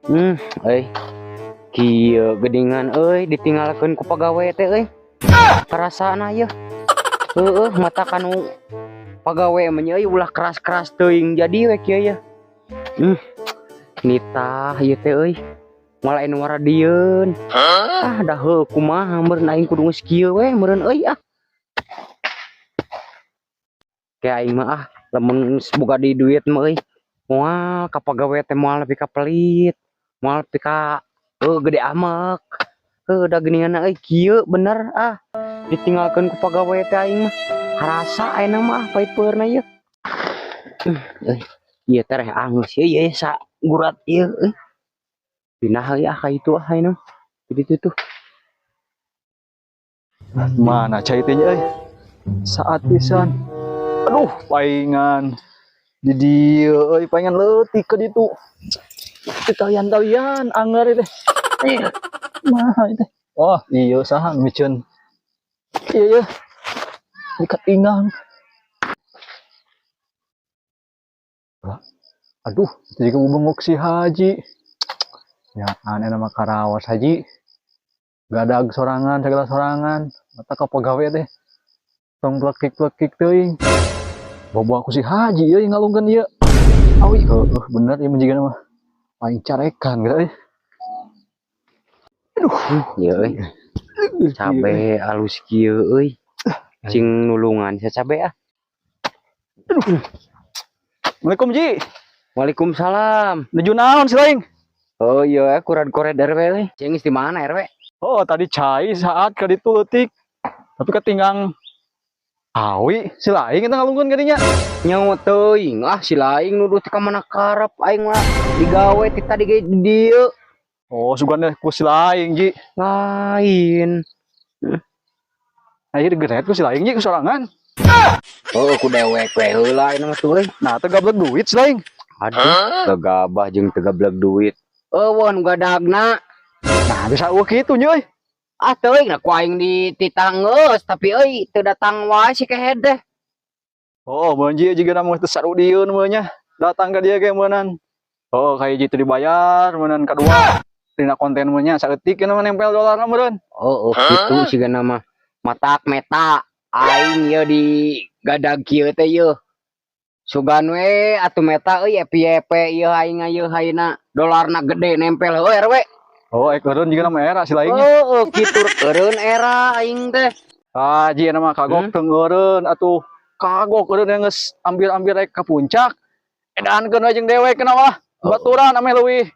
Euy. Kieu geuningan euy, ditinggalkeun ku pagawe teh euy. Karasana yeuh. Heueuh, mata kanu pagawe mah nya euy, ulah keras-keras teuing jadi we kieu yeuh. Nitah ieu teh euy. Moal aya nu waradieun. Ah, dah heuh, kumaha meureun aing kudu geus kieu we meureun euy ah. Kayak aing mah ah, lamun geus boga di duit mah euy. Moal ka pagawe teh, moal nepi ka pelit, moal nepi ka heuh gede amek. Heuh, da geuninganna euy, kieu bener ah. Ditinggalkeun ku pagawe teh aing mah. Karasa ayeuna mah ah, pait peurna ieu. Euy, ieu teh reh angeus ieu ieu sa gurat ieu euy. Pindah euy ah ka itu ah ayeuna. Di ditu tuh. Mana cai teh nya euy? Saat pisan. Aduh, paingan. Di dieu euy, paingan leutik ke ditu. Ditalian-talian anger teh. Mah teh. Oh, iya, saha miceun. Iya iya. Dikat ingang. Aduh, jadi bengok si Haji. Ya, aneh nama karawas Haji. Gadag sorangan, segala sorangan. Mata ka pagawe teh. Tong plekik-plekik teuing. Bobo aku si Haji euy ngalungkeun ieu. Awi, heueuh bener ieu mah jigana mah. Aing carekan geura euy. Aduh, Ieu euy. Cabe alus kieu euy. Cing nulungan sia cabe ah. Assalamualaikum, Ji. Waalaikumsalam. Nuju naon sih laing? Oh iya, kurad kored RW euy. Cing geus di mana RW? Oh, tadi cai saat ka ditu leutik. Tapi ketinggang awi si laing eta ngalungkeun ka dinya. Nyawa teuing ah, si laing nuduh teh ka mana karep aing mah digawe ti tadi ge di dieu. Oh, sugan deh ku si laing, Ji. Lain. Nah, ieu digeret ku si laing, Ji, ku sorangan. Oh, ku dewek we heula ayeuna mah tuh euy. Nah, teu gablek duit si laing. Aduh, gegabah jeung teu gablek duit. Eueuh nu gadagna. Nah, bisa eueuh kitu nya euy. Ah, teuing lah ku aing dititah geus, tapi euy teu datang wae si kehed teh. Oh, mun Ji jiga mah teu sarudieun mah nya. Datang ka dia ge meunan. Oh, kayak gitu dibayar meunan, kadua. Dina konten mah nya saeutik mah nempel dolarna meureun. Oh, kitu sigana mah. Matak meta aing ieu di gadag kieu teh ieu. Sugan we atuh meta euy, FYP ieu aing ieu ayeuna dolarna gede nempel heuh RW. Oh, ek eureun jiga mah era si laingnya. Heeh, kitu eureun era aing teh. Ah, Ji, eta mah kagok teu ngeureun atuh. Kagok eureun yang geus ambir-ambir rek ka puncak. Edankeun we jeung dewek kenapa? Baturan ameh leuwih.